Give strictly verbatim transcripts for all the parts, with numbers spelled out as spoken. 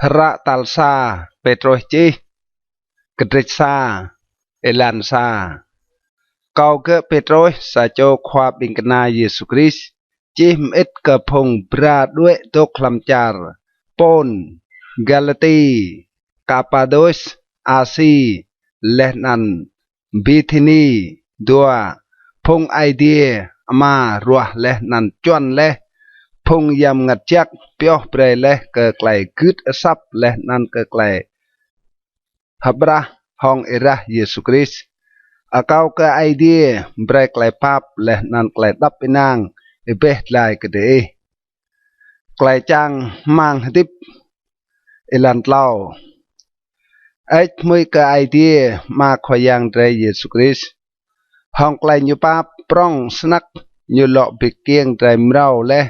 Hră tal sa Pêtrôs čih, kdrêč sa, êlan sa. Kâo gơ̆ Pêtrôs, sa čô khua ƀĭng kna Yêsu Krist, čih mơĭt kơ phung bra đuĕ dôk hlăm čar Pôn, Galati, Kapadôs, Asi, leh anăn Bithini. Dua, phung Aê Diê Ama ruah leh anăn čuăn leh, phung Yang Mngăt Jăk pioh brei leh kơ klei gưt asăp leh anăn kơ klei hƀrah hŏng êrah Yêsu Krist. Akâo kơ Aê Diê brei klei pap leh anăn klei êđăp ênang êbeh dlai kơ diih. Klei čang hmăng hdĭp. Êlan tlâo. Hơêč hmưi kơ Aê Diê Ama Khua Yang drei Yêsu Krist. Hŏng klei ñu pap prŏng snăk ñu lŏ bi kkiêng drei mrâo leh,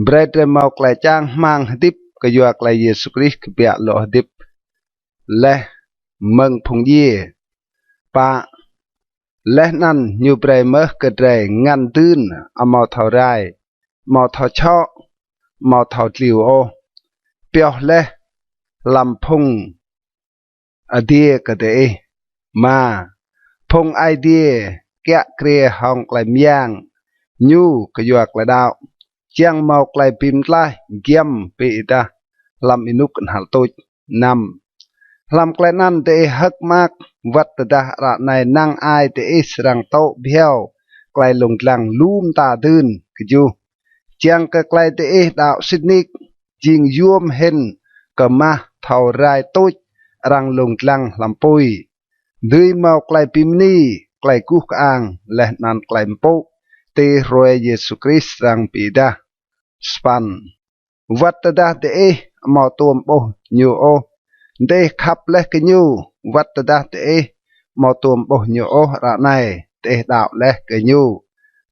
brei drei mâo klei čang hmăng hdĭp kyua klei Yêsu Krist kbiă lŏ hdĭp leh mơ̆ng phung djiê. Pă, leh anăn ñu brei mơh kơ drei ngăn dưn amâo thâo rai, amâo thâo čhŏ, amâo thâo dliu ôh, pioh leh hlăm phung adiê kơ diih. Êma, phung Aê Diê kiă kriê hŏng klei myang ñu kyua klei đăo, čiăng mâo klei bi mtlaih giăm bi êdah hlăm ênuk knhal tuč. Năm, hlăm klei anăn diih hơ̆k mơak, wăt tơdah ară anei năng ai diih srăng tŭ bhiâo klei lông dlăng lu mta dưn. Kjuh, čiăng kơ klei diih đăo sĭt nik jing yuôm hĭn kơ mah thâo rai tuč arăng lông dlăng hlăm pui, dưi mâo klei bi mni, klei guh kơang leh anăn klei mpŭ ti hruê Yêsu Krist srăng bi êdah. Sa păn, wăt tơdah diih amâo tuôm ƀuh ñu ôh, diih khăp leh kơ ñu. Wăt tơdah diih amâo tuôm ƀuh ñu ôh ară anei, diih đăo leh kơ ñu,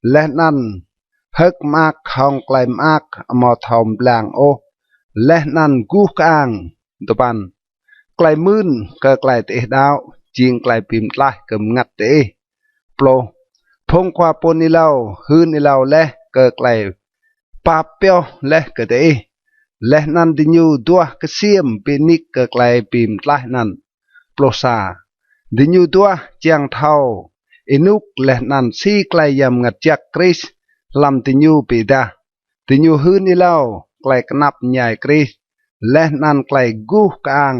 leh anăn hơ̆k mơak hŏng klei mơak amâo thâo mblang ôh, leh anăn guh kơang. Dua păn, klei mưn kơ klei diih đăo jing klei bi mtlaih kơ mngăt diih. Pluh, phung khua pô hưn êlâo, hưn êlâo leh kơ klei pap pioh leh kơ diih, leh anăn diñu duah ksiêm bi nik kơ klei bi mtlaih anăn. Pluh sa, diñu duah čiăng thâo ênuk leh anăn si klei Yang Mngăt Jăk Krist hlăm diñu bi êdah. Diñu hưn êlâo klei knap mñai Krist, leh anăn klei guh kơang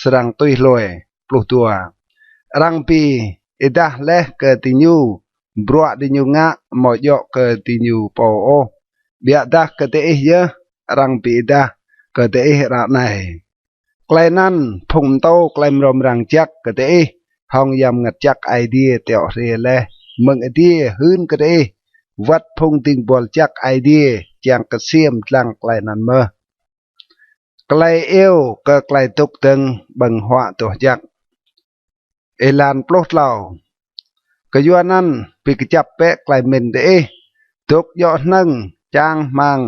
srăng tui hlue. Pluh dua, arăng bi êdah leh kơ diñu bruă diñu ngă, amâo djŏ kơ diñu pô ôh, ƀiădah kơ diih yơh arăng bi êdah kơ diih ară anei. Klei anăn phung mtô klei mrâo mrang jăk kơ diih hŏng Yang Mngăt Jăk Aê Diê tiŏ hriê leh mơ̆ng adiê hưn kơ diih, wăt phung dĭng buăl jăk Aê Diê čiăng ksiêm dlăng klei anăn mơh. Klei iêu kơ klei dôk dơ̆ng ƀơ̆ng huă doh jăk. Êlan pluh tlâo. Kyuanăn bi kjăp bĕ klei mĭn diih, dôk djŏ hnơ̆ng, čang hmăng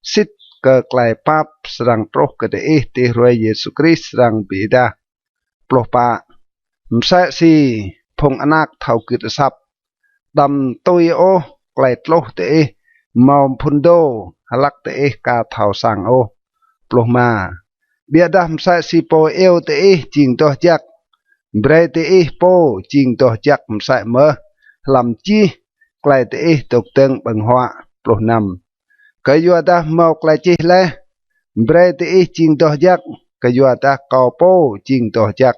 sĭt kơ klei pap srăng truh kơ diih ti hruê Yêsu Krist srăng bi êdah. Pluh pă. Msĕ si phung anak thâo gưt asăp, đăm tui ôh klei tluh diih mâo mphŭn dô, hlăk diih ka thâo săng ôh. Pluh êma. Ƀiădah msĕ si pô iêu diih jing doh jăk, brei diih pô jing doh jăk msĕ mơh hlăm jih klei diih dôk dơ̆ng ƀơ̆ng huă. Pluh năm. Kyuadah mâo klei čih leh: Brei diih jing doh jăk, kyuadah kâo pô jing doh jăk.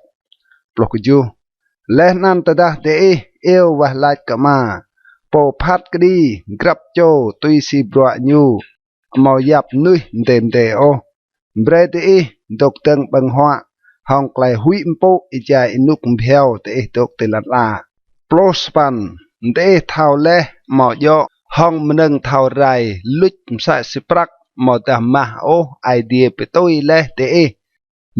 Pluh kjuh. Leh anăn tơdah diih iêu wah lač kơ Ama, Pô phat kđi grăp čô tui si bruă ñu, amâo yap mnuih mdê mdê ôh, brei diih dôk dơ̆ng ƀơ̆ng huă hŏng klei huĭ mpŭ êjai ênuk bhiâo diih dôk ti lăn ala. Pluh sa păn. Diih thâo leh amâo djŏ hŏng mnơ̆ng thâo rai luč msĕ si prăk amâodah mah ôh, Aê Diê bi tui leh diih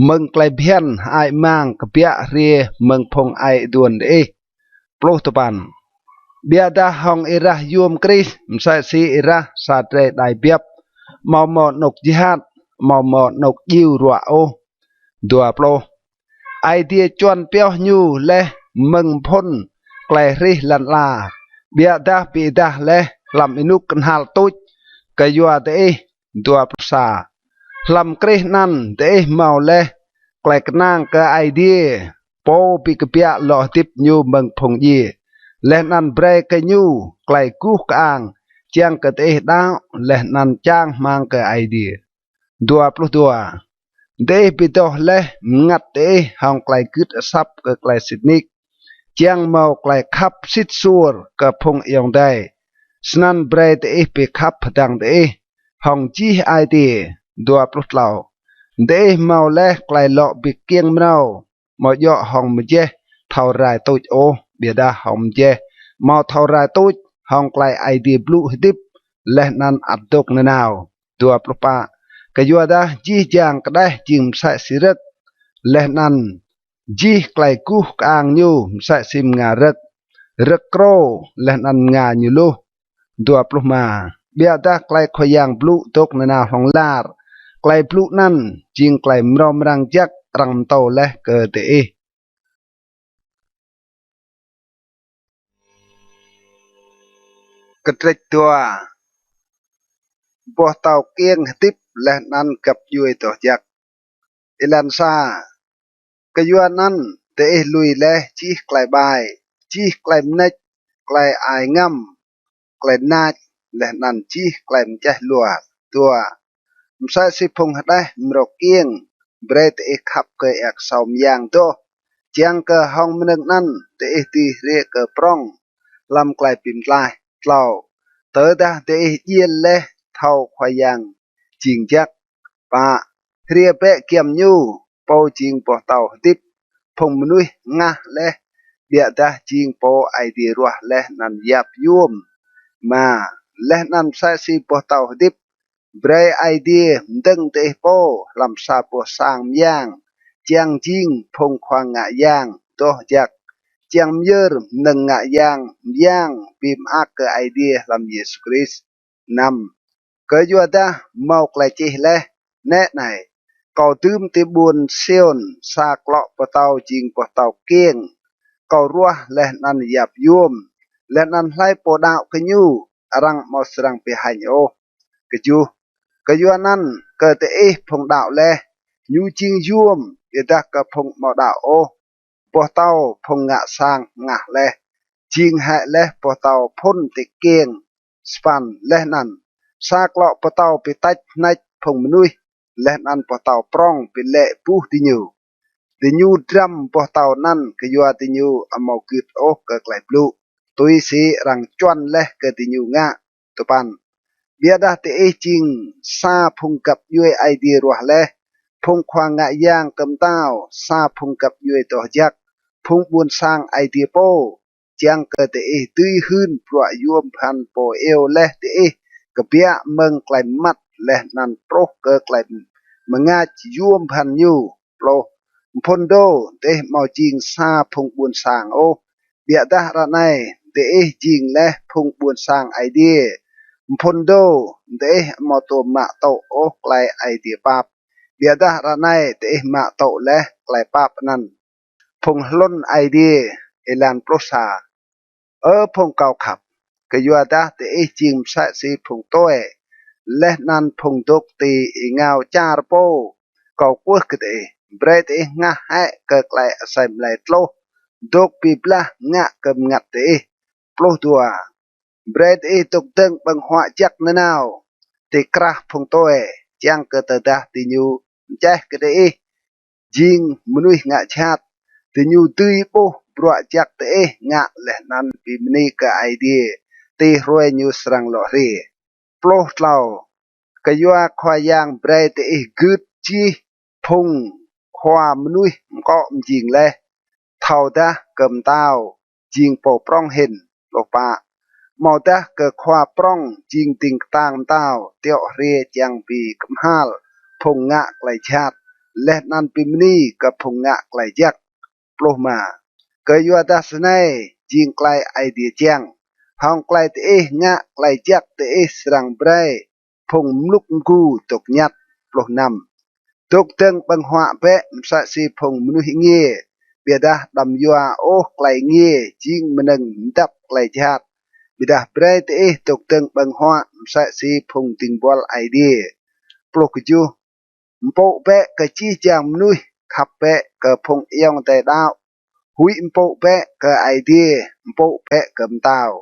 mơ̆ng klei bhiăn hơăi mang kbiă hriê mơ̆ng phung aê aduôn diih. Pluh dua păn. Ƀiădah hŏng êrah yuôm Krist, msĕ si êrah sa drei êđai biăp, amâo mâo anôk jhat, amâo mâo anôk djiu ruă ôh. Dua pluh. Aê Diê čuăn pioh ñu leh mơ̆ng mphŭn klei hrih lăn ala, ƀiădah bi êdah leh hlăm ênuk knhal tuč kyua diih. Dua pluh sa. Hlăm Krist anăn diih mâo leh klei knang kơ Aê Diê, Pô bi kbiă lŏ hdĭp ñu mơ̆ng phung djiê, leh anăn brei kơ ñu klei guh kơang, čiăng kơ diih đăo leh anăn čang hmăng kơ Aê Diê. Dua pluh dua. Diih bi doh leh mngăt diih hŏng klei gưt asăp kơ klei sĭt nik, čiăng mâo klei khăp sĭt suôr kơ phung ayŏng adei. Snăn brei diih bi khăp hdơ̆ng diih hŏng jih ai tiê. Dua pluh tlâo. Diih mâo leh klei lŏ bi kkiêng mrâo, amâo djŏ hŏng mjeh thâo rai tuč ôh, ƀiădah hŏng mjeh amâo thâo rai tuč, hŏng klei Aê Diê blŭ hdĭp leh anăn ăt dôk nanao. Dua pluh pă. Kyuadah jih jang kđeh jing msĕ si rơ̆k, leh anăn jih klei guh kơang ñu msĕ si mnga rơ̆k, rơ̆k krô, leh anăn mnga ñu luh. Dua pluh êma. Ƀiădah klei Khua Yang blŭ dôk nanao hlŏng lar. Klei blŭ anăn jing klei mrâo mrang jăk arăng mtô leh kơ diih. Kdrêč dua. Boh tâo kkiêng hdĭp leh anăn găp djuê doh jăk. Êlan sa. Kyuanăn diih lui leh jih klei ƀai, jih klei mnêč, klei ai ngăm, klei nač, leh anăn jih klei mčeh luar. Dua. Msĕ si phung hđeh mrâo kkiêng, brei diih khăp kơ êa ksâo myang doh, čiăng kơ hŏng mnơ̆ng anăn diih dưi hriê kơ prŏng hlăm klei bi mtlaih. Tlâo. Tơdah diih djiêl leh thâo Khua Yang jing jăk. Pă. Hriê bĕ giăm ñu, pô jing boh tâo hdĭp. Phung mnuih hngah leh, ƀiădah jing pô Aê Diê ruah leh anăn yap yuôm. Êma. Leh anăn msĕ si boh tâo hdĭp, brei Aê Diê mdơ̆ng diih pô hlăm sa boh sang myang, čiăng jing phung khua ngă yang doh jăk, čiăng myơr mnơ̆ng ngă yang myang bi mơak kơ Aê Diê hlăm Yêsu Krist. Năm. Kyuadah mâo klei čih leh: Nĕ anei, kâo dưm ti ƀuôn Siôn sa klŏ pơtâo jing boh tâo kkiêng, kâo ruah leh anăn yap yuôm, leh anăn hlei pô đăo kơ ñu arăng amâo srăng bi hêñ ôh. Kjuh. Kyuanăn kơ diih phung đăo leh, ñu jing yuôm, ƀiădah kơ phung amâo đăo ôh, boh tâo phung ngă sang hngah leh, jing hĕ leh boh tâo phŭn ti kkiêng. Sa păn. Leh anăn sa klŏ pơtâo bi têč hnêč phung mnuih, leh anăn boh tâo prŏng bi lĕ buh diñu. Diñu drăm boh tâo anăn kyua diñu amâo gưt ôh kơ klei blŭ, tui si arăng čuăn leh kơ diñu ngă. Dua păn. Ƀiădah diih jing sa phung găp djuê Aê Diê ruah leh, phung khua ngă yang kơ mtao, sa phung găp djuê doh jăk, phung ƀuôn sang Aê Diê pô, čiăng kơ diih dưi hưn bruă yuôm bhăn Pô iêu leh diih kbiă mơ̆ng klei mmăt leh anăn truh kơ klei mngač yuôm bhăn ñu. Pluh. Mphŭn dô, diih amâo jing sa phung ƀuôn sang ôh, ƀiădah ară anei diih jing leh phung ƀuôn sang Aê Diê. Mphŭn dô, diih amâo tuôm mă tŭ ôh klei Aê Diê pap, ƀiădah ară anei diih mă tŭ leh klei pap anăn. Phung hlŭn Aê Diê. Êlan pluh sa. Ơ phung kâo khăp, kyuadah diih jing msĕ si phung tue, leh anăn phung dôk ti êngao čar pô, kâo kwưh kơ diih, brei diih hngah hĕ kơ klei asei mlei tluh dôk bi blah ngă kơ mngăt diih. Pluh dua. Brei diih dôk dơ̆ng ƀơ̆ng huă jăk nanao ti krah phung tue, čiăng kơ tơdah diñu mčeh kơ diih jing mnuih ngă jhat, diñu dưi ƀuh bruă jăk diih ngă leh anăn bi mni kơ Aê Diê ti hruê ñu srăng lŏ hriê. Pluh tlâo. Kyua Khua Yang brei diih gưt jih phung khua mnuih mkŏ mjing leh, thâodah kơ mtao jing pô prŏng hĭn. Pluh pă. Amâodah kơ khua prŏng jing dĭng ktang mtao tiŏ hriê čiăng bi kmhal phung ngă klei jhat, leh anăn bi mni kơ phung ngă klei jăk. Pluh êma. Kyuadah snei jing klei Aê Diê čiăng: Hŏng klei diih ngă klei jăk diih srăng brei phung mluk mgu dôk ñăt. Pluh năm. Dôk dơ̆ng ƀơ̆ng huă bĕ msĕ si phung mnuih êngiê, ƀiădah đăm yua ôh klei êngiê jing mnơ̆ng mdăp klei jhat, ƀiădah brei diih dôk dơ̆ng ƀơ̆ng huă msĕ si phung dĭng buăl Aê Diê. Pluh kjuh. Mpŭ bĕ kơ jih jang mnuih, khăp bĕ kơ phung ayŏng adei đăo, huĭ mpŭ bĕ kơ Aê Diê, mpŭ bĕ kơ mtao.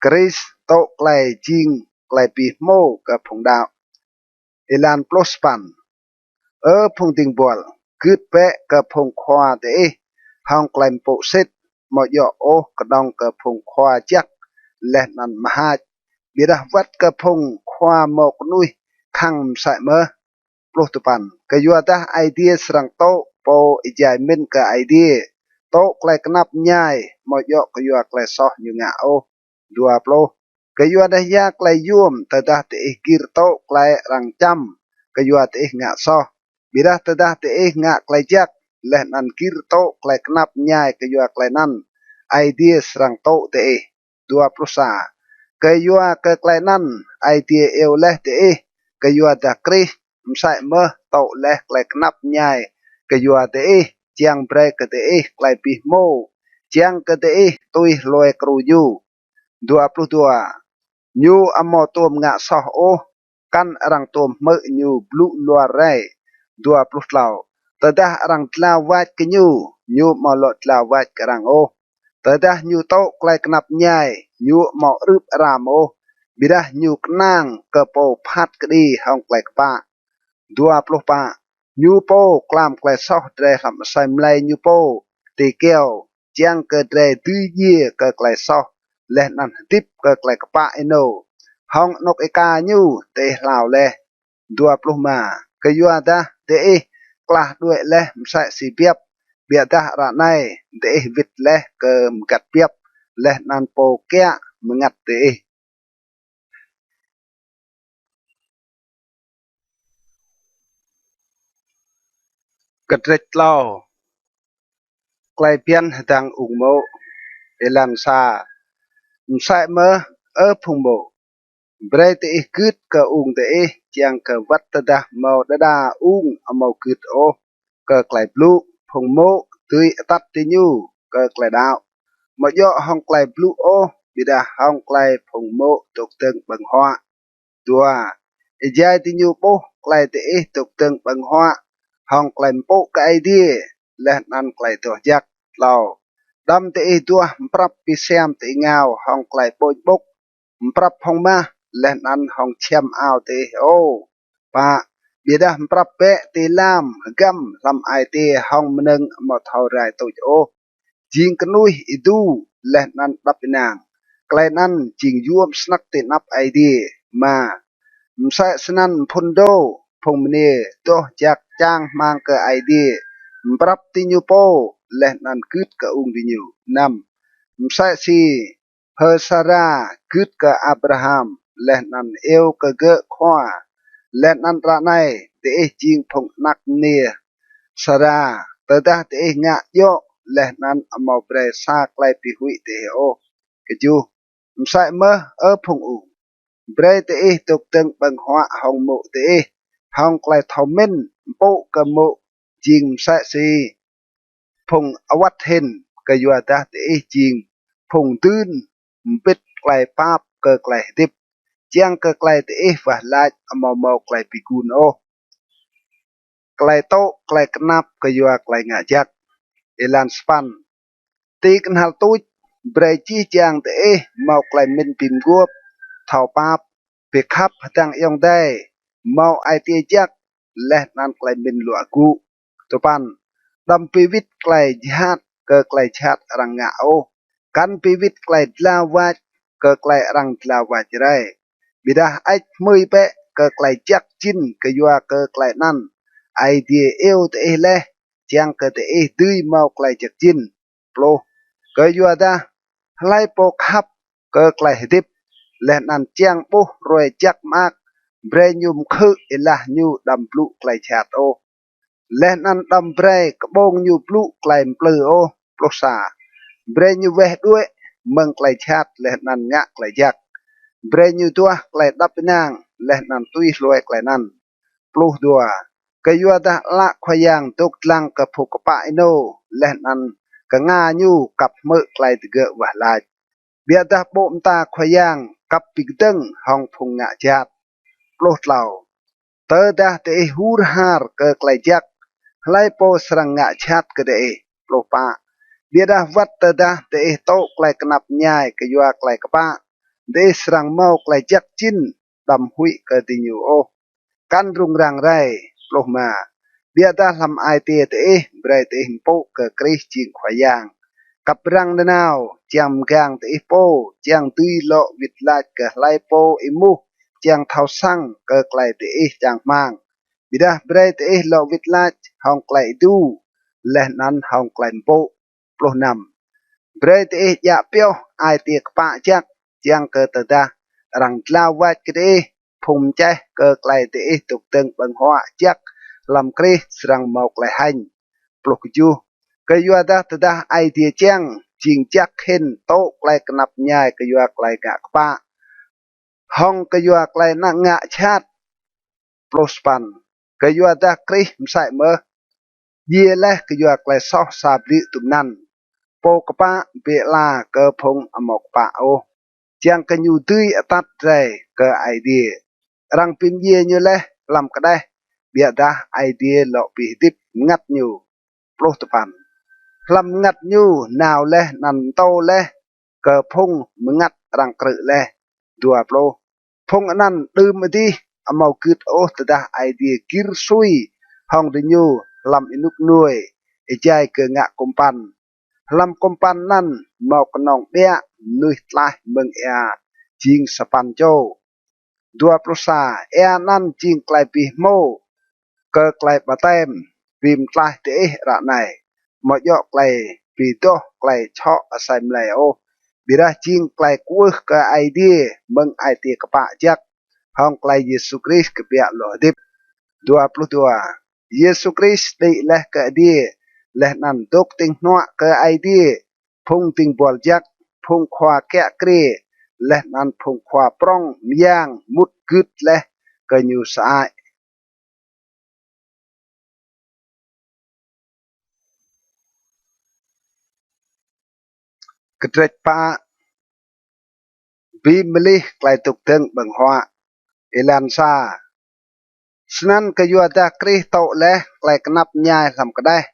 Krist tŭ klei jing klei bi hmô kơ phung đăo. Êlan pluh sa păn. Ơ phung dĭng buăl, gưt bĕ kơ phung khua diih hŏng klei mpŭ sĭt, amâo djŏ ôh knŏng kơ phung khua jăk leh anăn mhač, ƀiădah wăt kơ phung khua mâo knuih khăng msĕ mơh. Pluh dua păn. Kyuadah Aê Diê srăng tŭ pô êjai mĭn kơ Aê Diê tŭ klei knap mñai, amâo djŏ kyua klei soh ñu ngă ôh. Dua pluh. Kyuadah ya klei yuôm tơdah diih gĭr tŭ klei arăng čăm kyua diih ngă soh? Ƀiădah tơdah diih ngă klei jăk leh anăn gĭr tŭ klei knap mñai kyua klei anăn, Aê Diê srăng tŭ diih. Dua pluh sa. Kyua kơ klei anăn Aê Diê iêu leh diih, kyuadah Krist msĕ mơh tŭ leh klei knap mñai kyua diih, čiăng brei kơ diih klei bi hmô, čiăng kơ diih tui hlue kru ñu. Dua pluh dua. Ñu amâo tuôm ngă soh ôh, kăn arăng tuôm hmư̆ ñu blŭ luar rei. Dua pluh tlâo. Tơdah arăng dlao wač kơ ñu, ñu amâo lŏ dlao wač kơ arăng ôh. Tơdah ñu tŭ klei knap mñai, ñu amâo arưp aram ôh, ƀiădah ñu knang kơ pô phat kđi hŏng klei kpă. Dua pluh pă. Ñu pô klam klei soh drei hlăm asei mlei ñu pô ti kyâo, čiăng kơ drei dưi djiê kơ klei soh leh anăn hdĭp kơ klei kpă ênô. Hŏng anôk êka ñu diih hlao leh. Dua pluh êma. Kyuadah diih klah đuĕ leh msĕ si biăp, ƀiădah ară anei diih wĭt leh kơ mgăt biăp, leh anăn pô kiă mngăt diih. Kdrêč tlâo. Klei bhiăn hdơ̆ng ung mô̆. Êlan sa. Msĕ mơh, ơ phung mô̆, brei diih gưt kơ ung diih, čiăng kơ wăt tơdah mâo đa đa ung amâo gưt ôh kơ klei blŭ, phung mô̆ dưi atăt diñu kơ klei đăo, amâo djŏ hŏng klei blŭ ôh, ƀiădah hŏng klei phung mô̆ dôk dơ̆ng ƀơ̆ng huă. Dua. Êjai diñu ƀuh klei diih dôk dơ̆ng ƀơ̆ng huă hŏng klei mpŭ kơ Aê Diê leh anăn klei doh jăk. Tlâo. Đăm diih duah mprăp bi siam ti êngao hŏng klei ƀôč ƀŭk, mprăp hŏng mah leh anăn hŏng čhiăm ao diih ôh. Pă. Ƀiădah mprăp bĕ ti lam hgăm hlăm ai tiê hŏng mnơ̆ng amâo thâo rai tuč ôh, jing knuih êdu leh anăn êđăp ênang. Klei anăn jing yuôm snăk ti anăp Aê Diê. Êma. Msĕ snăn mphŭn dô, phung mniê doh jăk čang hmăng kơ Aê Diê mprăp diñu pô leh anăn gưt kơ ung diñu. Năm. Msĕ si H'Sara gưt kơ Abraham leh anăn iêu kơ gơ̆ khua, leh anăn ară anei diih jing phung anak mniê Sara, tơdah diih ngă djŏ leh anăn amâo brei sa klei bi huĭ diih ôh. Kjuh. Msĕ mơh, ơ phung ung, brei diih dôk dơ̆ng ƀơ̆ng huă hŏng mô̆ diih hŏng klei thâo mĭn, mpŭ kơ mô̆ jing msĕ si phung awăt hĭn, kyuadah diih jing phung dưn mbĭt klei pap kơ klei hdĭp, čiăng kơ klei diih wah lač amâo mâo klei bi gun ôh. Klei tŭ klei knap kyua klei ngă jăk. Êlan sa păn. Ti knhal tuč, brei jih jang diih mâo klei mĭn bi mguôp, thâo pap, bi khăp hdơ̆ng ayŏng adei, mâo ai tiê jăk, leh anăn klei mĭn luă gŭ. Dua păn. Đăm bi wĭt klei jhat kơ klei jhat arăng ngă ôh, kăn bi wĭt klei dlao wač kơ klei arăng dlao wač rei. Ƀiădah hơêč hmưi bĕ kơ klei jăk jĭn, kyua kơ klei anăn Aê Diê iêu diih leh, čiăng kơ diih dưi mâo klei jăk jĭn. Pluh. Kyuadah hlei pô khăp kơ klei hdĭp, leh anăn čiăng ƀuh hruê jăk mơak, brei ñu mkhư̆ êlah ñu đăm blŭ klei jhat ôh, leh anăn đăm brei kƀông ñu blŭ klei mplư ôh. Pluh sa. Brei ñu weh đuĕ mơ̆ng klei jhat leh anăn ngă klei jăk. Brei ñu duah klei êđăp ênang leh anăn tui hlue klei anăn. Pluh dua. Kyuadah ală Khua Yang dôk dlăng kơ phung kpă ênô, leh anăn knga ñu kăp hmư̆ klei digơ̆ wah lač. Ƀiădah ƀô̆ mta Khua Yang kăp bi kdơ̆ng hŏng phung ngă jhat. Pluh tlâo. Tơdah diih hur har kơ klei jăk, hlei pô srăng ngă jhat kơ diih? Pluh pă. Ƀiădah wăt tơdah diih tŭ klei knap mñai kyua klei kpă, diih srăng mâo klei jăk jĭn, đăm huĭ kơ diñu ôh. Kăn rŭng răng rei. Pluh êma. Ƀiădah hlăm ai tiê diih, brei diih mpŭ kơ Krist jing Khua Yang. Kăp răng nanao, čiăng mgang diih pô, čiăng dưi lŏ wĭt lač kơ hlei pô êmuh, čiăng thâo săng kơ klei diih čang hmăng. Ƀiădah brei diih lŏ wĭt lač hŏng klei êdu, leh anăn hŏng klei mpŭ. Pluh năm. Brei diih djă pioh ai tiê kpă jăk, čiăng kơ tơdah arăng dlao wač kơ diih, phung mčeh kơ klei diih dôk dơ̆ng ƀơ̆ng huă jăk hlăm Krist srăng mâo klei hêñ. Pluh kjuh. Kyuadah tơdah Aê Diê čiăng, jing jăk hĭn tŭ klei knap mñai kyua klei ngă kpă, hŏng kyua klei ngă jhat. Pluh sa păn. Kyuadah Krist msĕ mơh djiê leh kyua klei soh sa bliư̆ dŭm anăn, pô kpă bi ala kơ phung amâo kpă ôh, čiăng kơ ñu dưi atăt drei kơ Aê Diê. Arăng bi mdjiê ñu leh hlăm kđeh, ƀiădah Aê Diê lŏ bi hdĭp mngăt ñu. Pluh dua păn. Hlăm mngăt ñu nao leh anăn mtô leh kơ phung mngăt arăng krư̆ leh. Dua pluh. Phung anăn đưm adih amâo gưt ôh tơdah Aê Diê gĭr sui hŏng diñu hlăm ênuk nuê, êjai kơ ngă kŭmpăn. Hlăm kŭmpăn anăn mâo knŏng ƀiă mnuih tlaih mơ̆ng êa jing sa păn čô. Dua pluh sa. Êa anăn jing klei bi hmô kơ klei ƀaptem bi mtlaih diih ară anei, amâo djŏ klei bi doh klei čhŏ asei mlei ôh, ƀiădah jing klei kwưh kơ Aê Diê mơ̆ng ai tiê kpă jăk hŏng klei Yêsu Krist kbiă lŏ hdĭp. Dua pluh dua. Yêsu Krist đĭ leh kơ adiê, leh anăn dôk tĭng hnuă kơ Aê Diê, phung dĭng buăl jăk, phung khua kiă kriê, leh anăn phung khua prŏng myang mŭt gưt leh kơ ñu sơăi. Kdrêč pă. Bi mlih klei dôk dơ̆ng ƀơ̆ng huă. Êlan sa. Snăn kyuadah Krist tŭ leh klei knap mñai hlăm kđeh,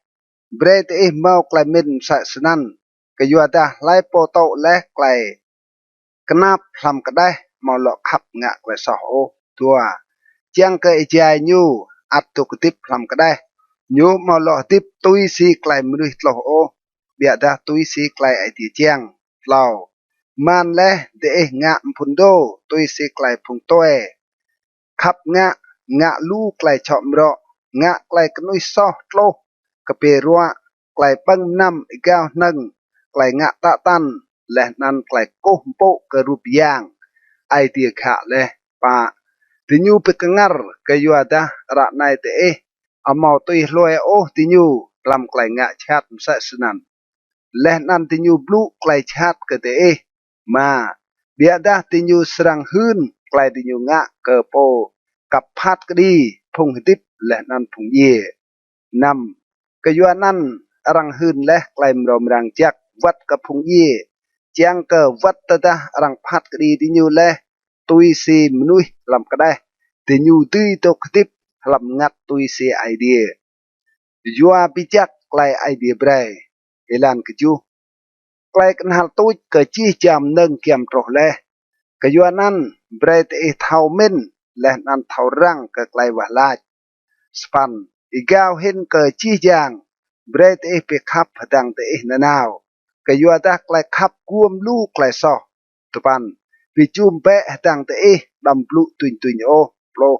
brei diih mâo klei mĭn msĕ snăn. Kyuadah hlei pô tŭ leh klei knap hlăm kđeh amâo lŏ khăp ngă klei soh ôh. Dua. Čiăng kơ êjai ñu ăt dôk hdĭp hlăm kđeh, ñu amâo lŏ hdĭp tui si klei mnuih tluh ôh, ƀiădah tui si klei Aê Diê čiăng. Tlâo. Man leh diih ngă mphŭn dô tui si klei phung tue khăp ngă, ngă lu klei čhŏ mrŏ, ngă klei knuih soh tluh, kpiê ruă, klei ƀơ̆ng mnăm êgao hnơ̆ng, klei ngă tă tăn, leh anăn klei kkuh mpŭ kơ rup yang Aê Diê ghă leh. Pă. Diñu bi kngăr kyuadah ară anei diih amâo tui hlue ôh diñu hlăm klei ngă jhat msĕ snăn, leh anăn diñu blŭ klei jhat kơ diih. Êma. Ƀiădah diñu srăng hưn klei diñu ngă kơ pô kăp phat kđi phung hdĭp leh anăn phung djiê. Năm. Kyuanăn arăng hưn leh klei mrâo mrang jăk wăt kơ phung djiê, čiăng kơ wăt tơdah arăng phat kđi diñu leh tui si mnuih hlăm kđeh, diñu dưi dôk hdĭp hlăm mngăt tui si Aê Diê, yua bi jăk klei Aê Diê brei. Êlan kjuh. Klei knhal tuč kơ jih jang mnơ̆ng giăm truh leh. Kyuanăn brei diih thâo mĭn leh anăn thâo răng kơ klei wah lač. Sa păn. Êgao hĭn kơ jih jang, brei diih bi khăp hdơ̆ng diih nanao, kyuadah klei khăp guôm lu klei soh. Dua păn. Bi jum bĕ hdơ̆ng diih, đăm blŭ dŭñ dŭñ ôh. Pluh.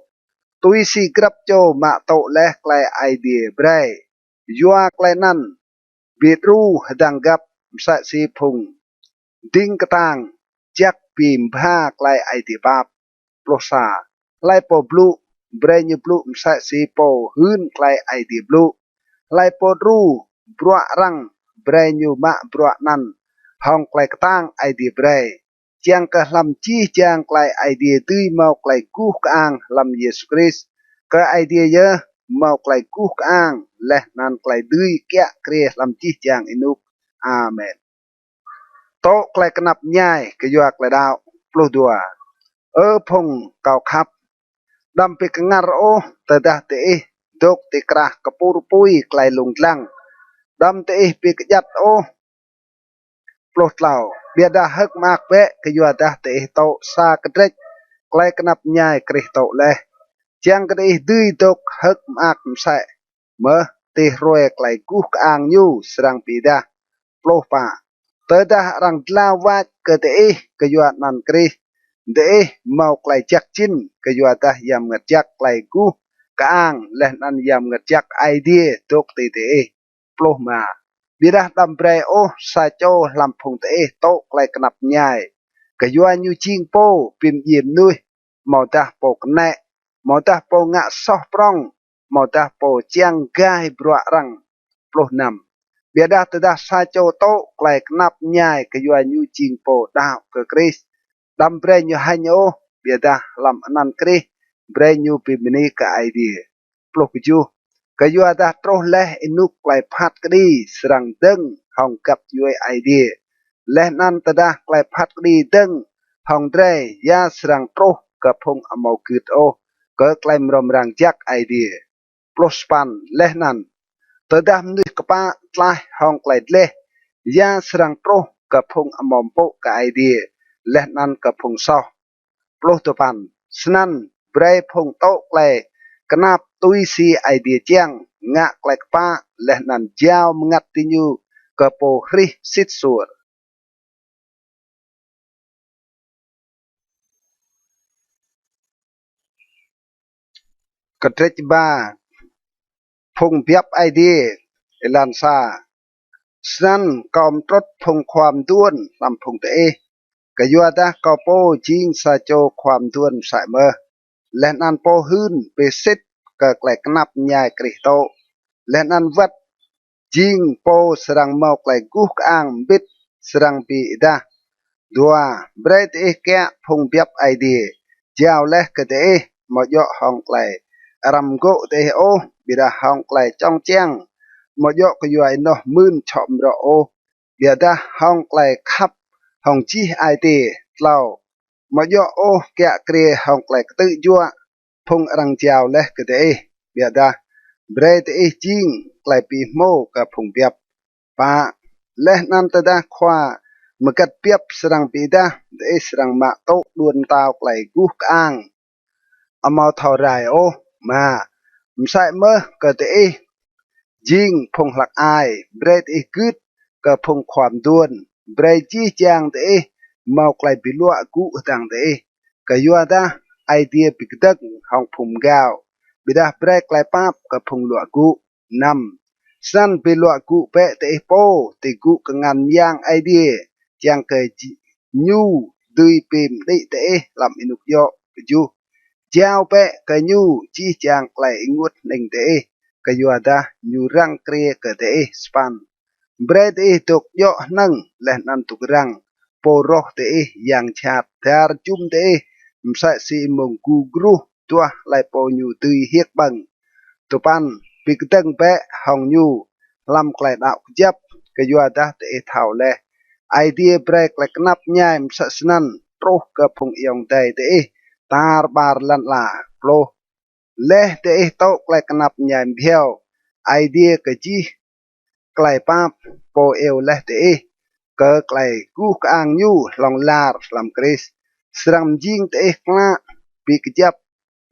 Tui si grăp čô mă tŭ leh klei Aê Diê brei, yua klei anăn bi đru hdơ̆ng găp msĕ si phung dĭng ktang jăk bi mbha klei Aê Diê pap. Pluh sa. Hlei pô blŭ, brei ñu blŭ msĕ si pô hưn klei Aê Diê blŭ. Hlei pô đru bruă arăng, brei ñu mă bruă anăn hŏng klei ktang Aê Diê brei, čiăng kơ hlăm jih jang klei Aê Diê dưi mâo klei guh kơang hlăm Yêsu Krist. Kơ Aê Diê yơh mâo klei guh kơang leh anăn klei dưi kiă kriê hlăm jih jang ênuk. Amen. Tŭ klei knap mñai kyua klei đăo. Pluh dua. Ơ phung kâo khăp, Đăm bi kngăr ôh tơdah diih dôk ti krah kpur pui klei lông dlăng. Đăm diih bi kdjăt ôh. Pluh tlâo. Ƀiădah hơ̆k mơak bĕ kyuadah diih tŭ sa kdrêč klei knap mñai Krist tŭ leh, čiăng kơ diih dưi dôk hơ̆k mơak msĕ mơh ti hruê klei guh kơang ñu srăng bi êdah. Pluh pă. Tơdah arăng dlao wač kơ diih kyua anăn Krist, diih mâo klei jăk jĭn, kyuadah Yang Mngăt Jăk klei guh kơang leh anăn Yang Mngăt Jăk Aê Diê dôk ti diih. Pluh êma. Ƀiădah đăm brei ôh sa čô hlăm phung diih tŭ klei knap mñai kyua ñu jing pô bi mdjiê mnuih, amâodah pô knĕ, amâodah pô ngă soh prŏng, amâodah pô čiăng gai bruă arăng. Pluh năm. Ƀiădah tơdah sa čô tŭ klei knap mñai kyua ñu jing pô đăo kơ Krist, đăm brei ñu hêñ ôh, ƀiădah hlăm anăn Krist brei ñu bi mni kơ Aê Diê. Pluh kjuh. Kyuadah truh leh ênuk klei phat kđi srăng dơ̆ng hŏng găp djuê Aê Diê, leh anăn tơdah klei phat kđi dơ̆ng hŏng drei, ya srăng truh kơ phung amâo gưt ôh kơ klei mrâo mrang jăk Aê Diê. Pluh sa păn. Leh anăn tơdah mnuih kpă tlaih hŏng klei dleh, ya srăng truh kơ phung amâo mpŭ kơ Aê Diê leh anăn kơ phung soh. Pluh dua păn. Snăn brei phung tŭ klei knap tui si Aê Diê čiăng, ngă klei kpă leh anăn jao mngăt diñu kơ Pô hrih sĭt suôr. Kdrêč ba. Phung biăp Aê Diê. Êlan sa. Snăn kâo mtrŭt phung khua mduôn hlăm phung diih, kyuadah kâo pô jing sa čô khua mduôn msĕ mơh, leh anăn pô hưn bi sĭt kơ klei knap mñai Krist tŭ, leh anăn wăt jing pô srăng mâo klei guh kơang mbĭt srăng bi êdah. Dua. Brei diih kiă phung biăp Aê Diê jao leh kơ diih, amâo djŏ hŏng klei arăng mgô̆ diih ôh, ƀiădah hŏng klei čŏng čiăng, amâo djŏ kyua ênoh mưn čhŏ mrŏ ôh, ƀiădah hŏng klei khăp hŏng jih ai tiê. Tlâo. Amâo djŏ ôh kiă kriê hŏng klei ktư̆ juă phung arăng jao leh kơ diih, ƀiădah brei diih jing klei bi hmô kơ phung biăp. Pă. Leh anăn tơdah khua mgăt biăp srăng bi êdah, diih srăng mă tŭ đuôn mtao klei guh kơang amâo thâo rai ôh. Êma. Msĕ mơh kơ diih jing phung hlăk ai, brei diih gưt kơ phung khua mduôn. Brei jih jang diih mâo klei bi luă gŭ hdơ̆ng diih, kyuadah Aê Diê bi kdơ̆ng hŏng phung mgao, ƀiădah brei klei pap kơ phung luă gŭ. Năm. Snăn bi luă gŭ bĕ diih pô ti gŭ kngan myang Aê Diê, čiăng kơ ji-, ñu dưi bi mđĭ diih hlăm ênuk djŏ. Kjuh. Jao bĕ kơ ñu jih jang klei ênguôt hnĭng diih, kyuadah ñu răng kriê kơ diih. Sa păn. Brei diih dôk djŏ hnơ̆ng leh anăn dôk răng, pô roh diih yang jhat dar jŭm diih msĕ si êmông gu gruh duah hlei pô ñu dưi hiêk ƀơ̆ng. Dua păn. Bi kdơ̆ng bĕ hŏng ñu hlăm klei đăo kjăp, kyuadah diih thâo leh Aê Diê brei klei knap mñai msĕ snăn truh kơ phung ayŏng adei diih tar ƀar lăn ala. Pluh. Leh diih tŭ klei knap mñai bhiâo Aê Diê kơ jih klei pap, pô iêu leh diih kơ klei guh kơang ñu hlŏng lar hlăm Krist, srăng mjing diih klă, bi kjăp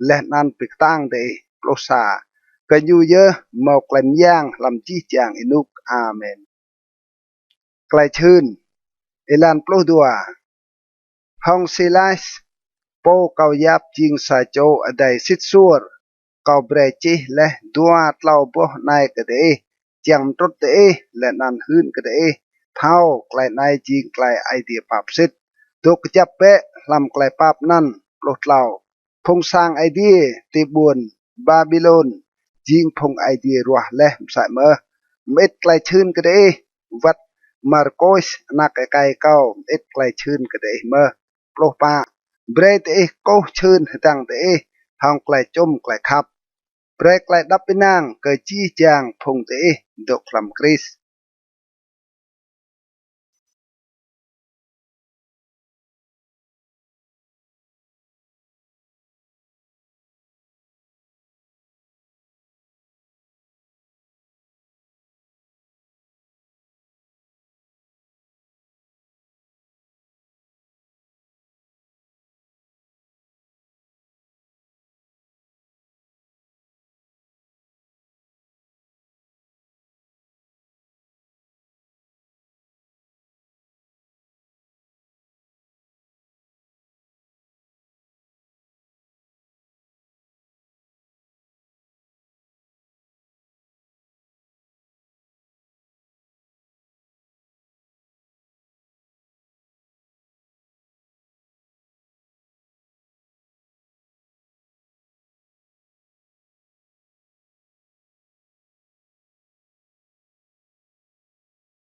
leh anăn bi ktang diih. Pluh sa. Kơ ñu yơh mâo klei myang hlăm jih jang ênuk. Amen. Klei čhưn. Êlan pluh dua. Hŏng Silas, pô kâo yap jing sa čô adei sĭt suôr, kâo brei čih leh dua tlâo boh anei kơ diih, čiăng mtrŭt diih leh anăn hưn kơ diih thâo klei anei jing klei Aê Diê pap sĭt. Dôk kjăp bĕ hlăm klei pap anăn. Pluh tlâo. Phung sang Aê Diê ti ƀuôn Ƀaƀilôn jing phung Aê Diê ruah leh msĕ mơh. Mơĭt klei čhưn kơ diih, wăt Markôs anak êkei kâo mơĭt klei čhưn kơ diih mơh. Pluh pă. Brei diih kkuh čhưn hdơ̆ng diih hŏng klei čŭm klei khăp. Brei klei êđăp ênang kơ jih jang phung diih dôk hlăm Krist.